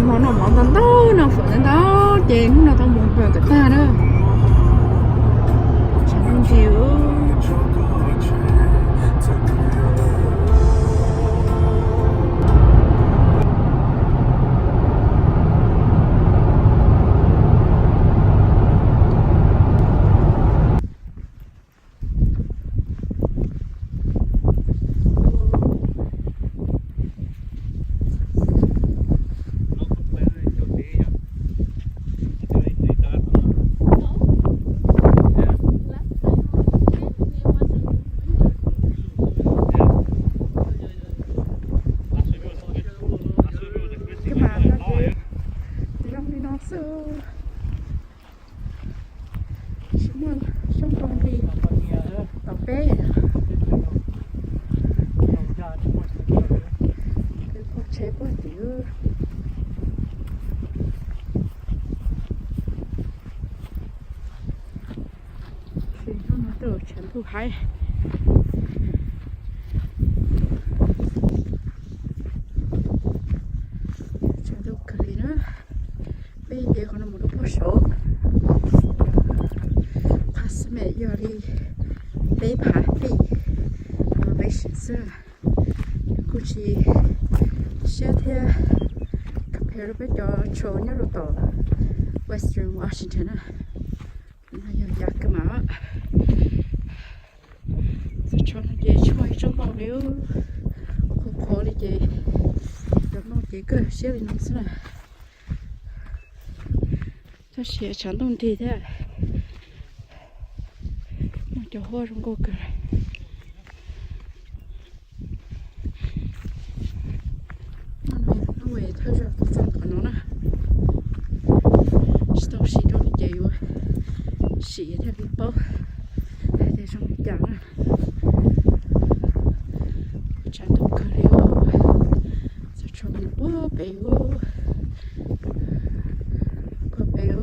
Mov noj mov ntau ntau, noj fawm ntau ntau ces hnub no tau mus npawg kom tag na. Tshav ntuj nti. Cov mas no ces zoo li no xwb. Tsis muaj xyoob ntoo li tom peb. Peb pog tsheb puag tim. Hnub no twb tshav ntuj haib, tshav ntuj kawg li na. Peb nce qhov no mus rau puag saud, qhov summit yog li peb phav feet elevation xwb. Kuj tsis siab thiab, compare rau peb cov trail nyob rau tom Western Washington na. No yog yav kawg mas. Txog tsheb no ces tsis muaj ib tsob ntoo li, qhuav qhuav li ces cov ntoo ces kawg siab li no xwb na. Tab sis tshav ntuj nti thiab, muaj cov huab zoo nkauj kawg. Hnub no thawj zaug tuaj txog qhov no na, tsis tau sim rau li ces yuav sim thiaj li paub hais tias zoo li cas na. Tshav ntuj kawg li, txog tsheb no puag pem, puag pem.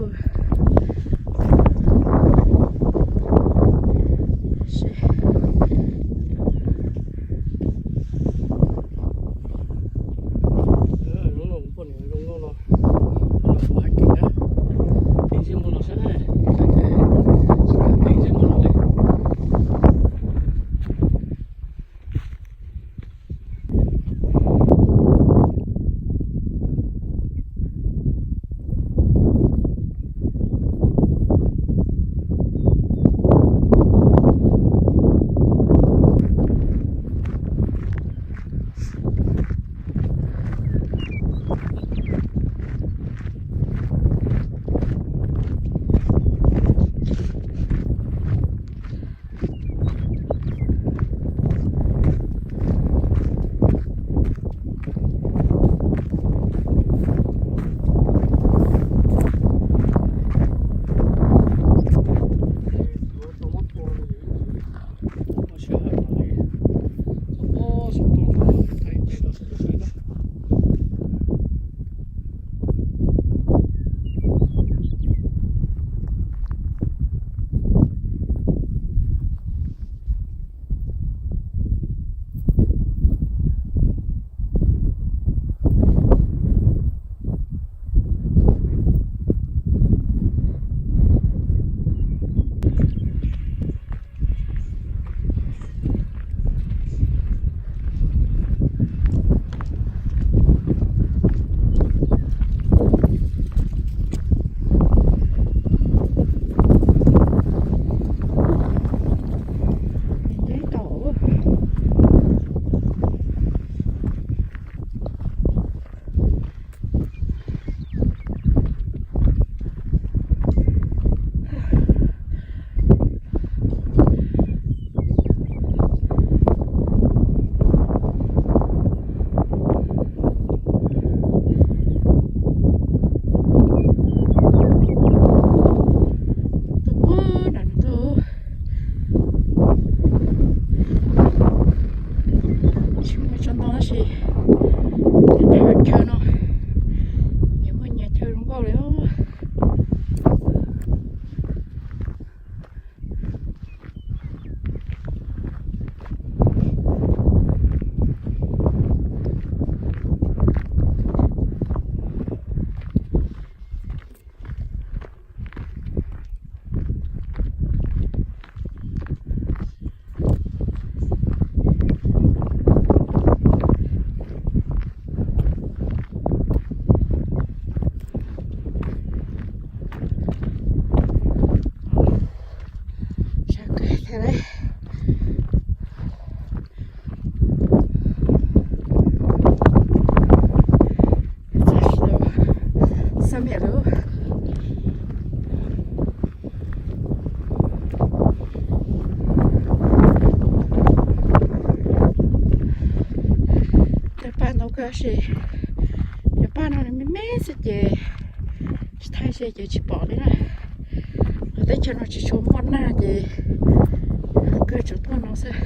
Tab sis cov paj no nws me me xwb ces tsis thaij ze ces tsis pom li na. Qhov teb chaws no tsis tshua muaj nag ces kawg tsuas tuaj no xwb.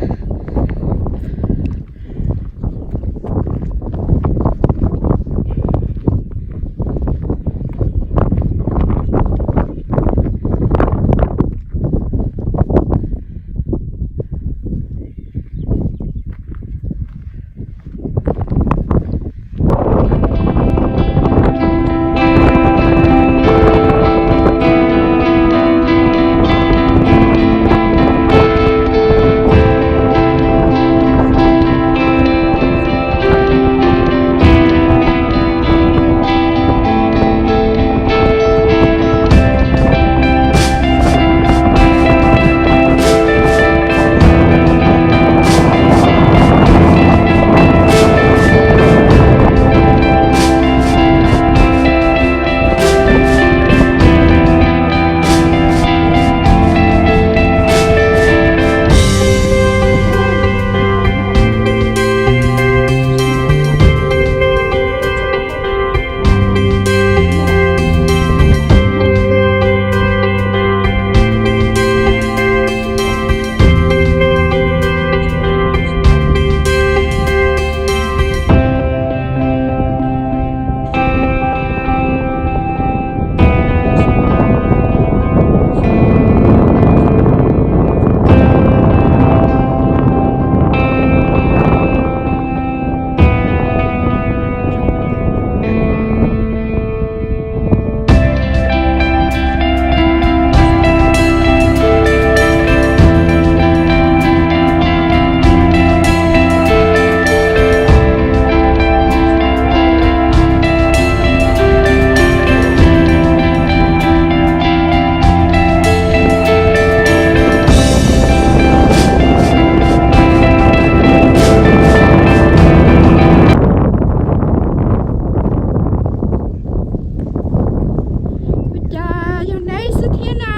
Ua cas yog neb xwb thiab na?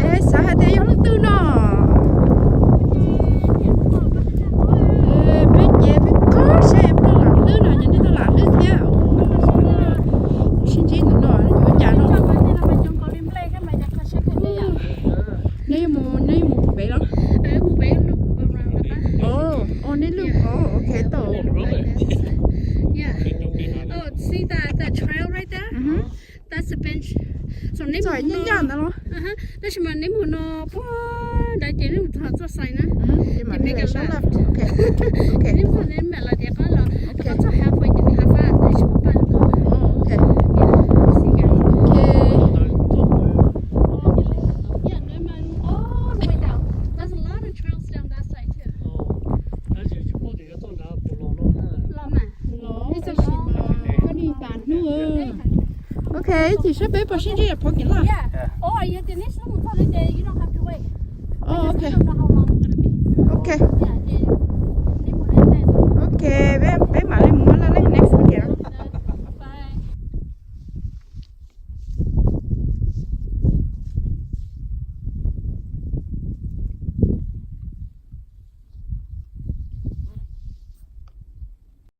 Es xav hais tias yog leej twg no? Peb ces peb kho seb leej twg lam hlwb no, yog nej twb lam hlwb thiab. Sib ntsib ntawm no yuav cas no. Neb yuav mus, neb yuav mus pem los? Ov, ov, neb lub qhov, ok, tau. Yeah. Oh, see that, that trail right there? That's the bench. So neb mus ncaj ncaj ntawd los? Tab sis mas neb mus no puag nrad ces neb mus txog txoj xais na. Ces neb kav left. Neb mus txog neb mam los tias qab los, qab txog halfway ces neb hais fab tab sis mas paj. All the way down. There's a lot of trails down that side too. Los mas. Koj nim tas hnub. Ok, ib chim saib peb puas sib ntsib pem kev laj. Oh, ok. Ok. Ok, peb